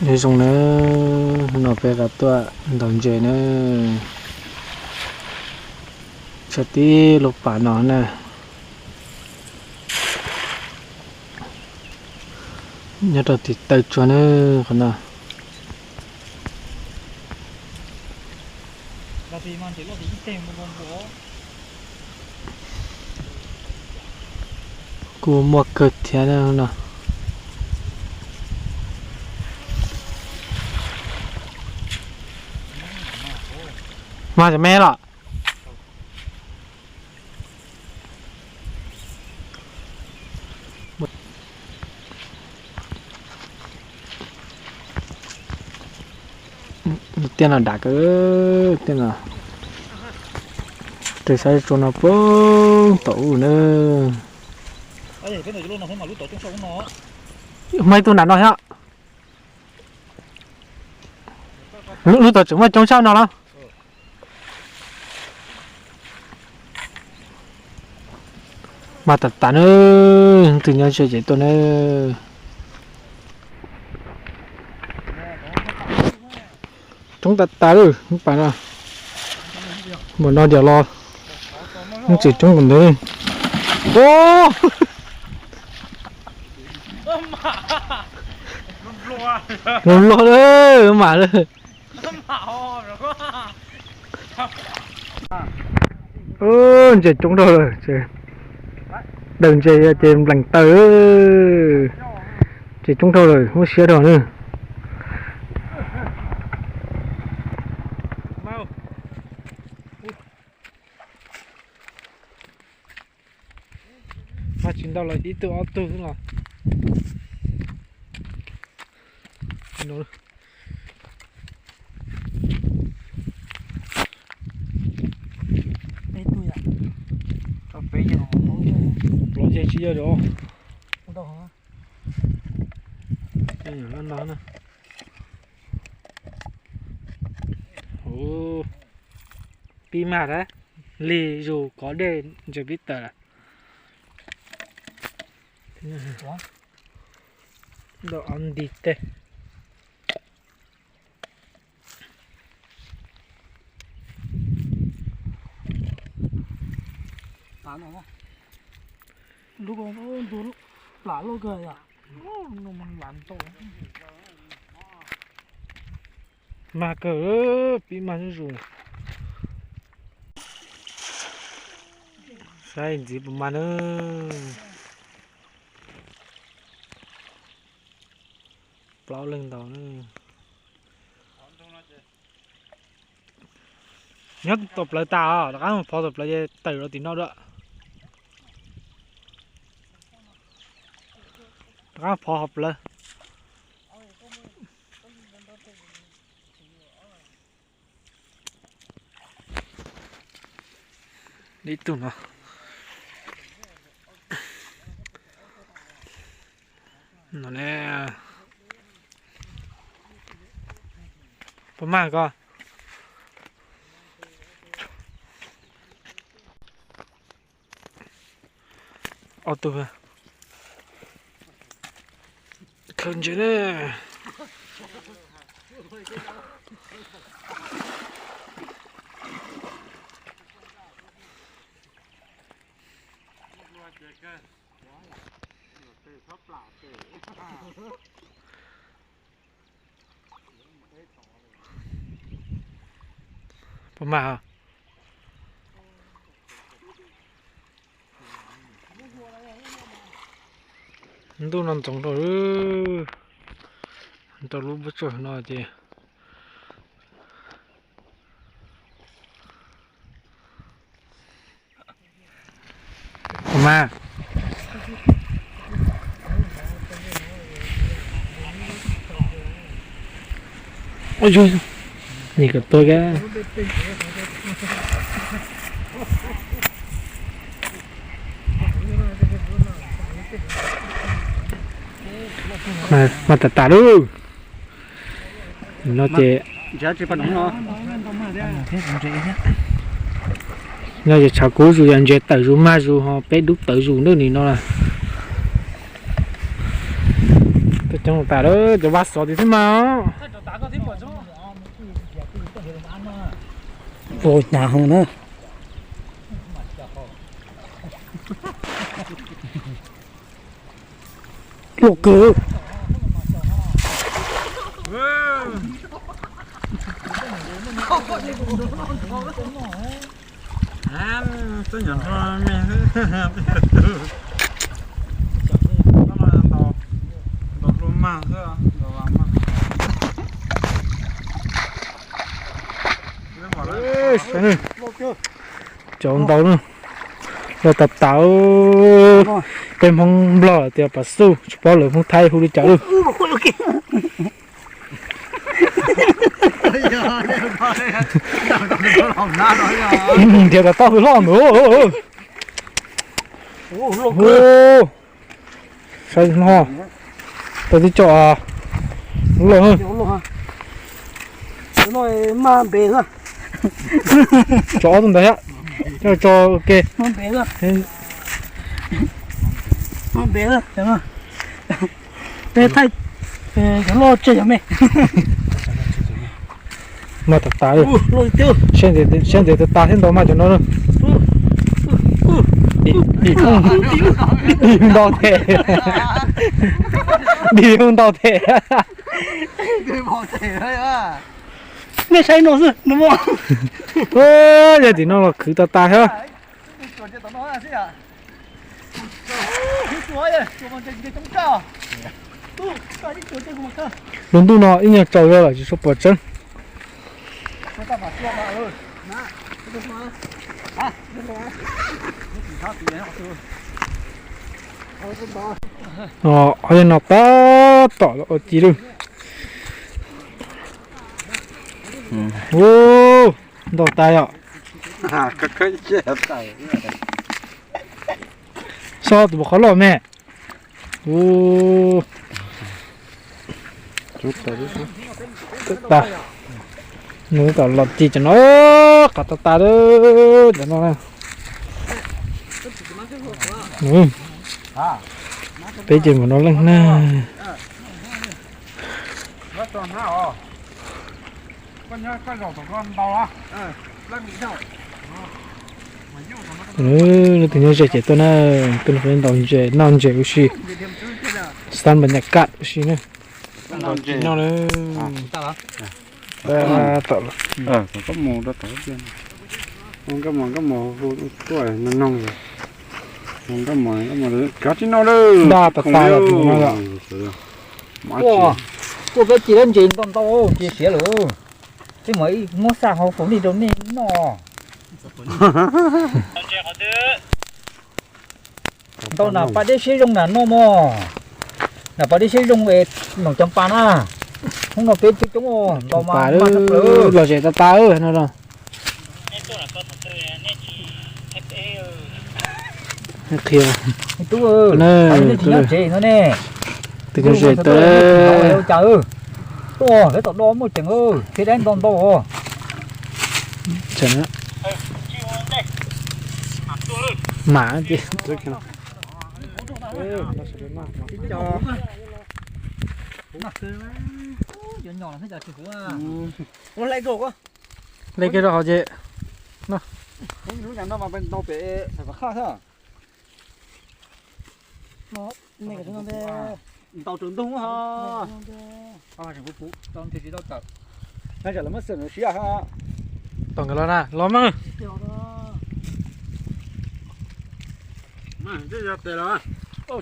Nyob zoo nawb, no peb rov tuaj ntaus ntses nawb. Tshuav tib lub pas no na. Nyob rau tim taw tsua nawb qhov no. Kuj muaj kawg thiab no. Mas cov me los. Tiaj no dav kawg, tiaj no. Tes saib tsuas no poob tom ub na. Muaj ib tug nram no thiab. Lub tod tseem muaj coob tshaj no los. Mas tas tas na, leej twg nyob ze ces tuaj na. Coob tas tas lawm pas no. Npaum no diam los tseem coob npaum ntawd. Luag luag lawm mas lawm. Ntses coob dhau lawm. Daws ntses ces nplees taw. Ntses coob dhau lawm, muab siab dhau na. Mas tsis ntau los ib tug ob tug xwb los. Plov ze tsis yog os. Pib mag lawm, lig zus kov dej ntses pib tawm lawm. Nti teg. Mag kawg, pib mag zuj zus. Saib ntxiv puas mag na. Plaub leeg ntaus na. Nyob tom plawv tas os, rov qab phov tom plawv ces tawm rau tim no dua. Rov qab phov hauv plawv. Ib tug no. No ne. Puas mag koj? Ob tug khaws ntses ne. Puas mag? Ntuj no ntxoov rau, rau lub pob tsuas no ces Ua mas. Ua yus, nim kom tuag kiag. Mas tas tas lawm. No ces no ces tshav kub zus, yog ntses tawm zus mag zus ho peb dub tawv zus ntawm nim no lawm. Coob tas lawm, cov vaj xov tiag thiab mas. Ua hnyav heev na. Loj kawg. Cov ntau na, yog tas tas, peb Hmoob Nplog tias pas xuj, tsis paub lawv Hmoob Thaib hu li cas lawm. Nrhiav tas tas hwj loj ntawd. Saib no, tau tib co loj. Tso ob tug ntawd thiab, coj tso ua ke. Peb thaij cov loj tseg yog me. Mas tas tas, saib ntev tas tas thiab ntau mas cov no. Dim ntau thiab, dim ntau thiab. Nej saib no xwb no. Yog tim no los khwv tas tas thiab. Lub ntuj no ib nyuag tsaus zog lawm tsis tshua pom tseeb. Qhov no tab tom ua ci lawm. Ntau tas yom. Sob tus qhov loj me. Ub, tas, nws tom los ti cov no, qav tas tas lawm cov no. Peb ces mus no leej na. Lub twg nyob ze ces tuaj na, tuaj ntaus ntses noj ntses ua si, xab npas nyas kaj ua si na. Noj lawm. Nkauj Mos, Nkauj Mos hu tuaj no, Nkauj Mos, Nkauj Mos, kov tib no lawm. Daj tas tas lawm tus no yom. Tuaj peb ci lab ntses ntau ntau ces siav lawm. Peb mam muab xa hauv faus nej rau nej noj. Ntau nas pas dej siab zoo nas no mog. Nas pas dej siab zoo es noom cov pas na. Hnub no peb coob coob ntau mas mas tshaj plaws. Los zem tas tas no. Qhia tub, nej tsis nyob tsev no ne. Tus zem tas ua cas, tuaj lawv tom do muaj ceem thiab dab ntau ntau. Mam le kiag rau hauv ces. Ntau tsaus ntuj ho. Tau nkawd los na, los mas. Poj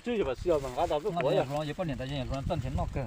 niam tau noj kawg.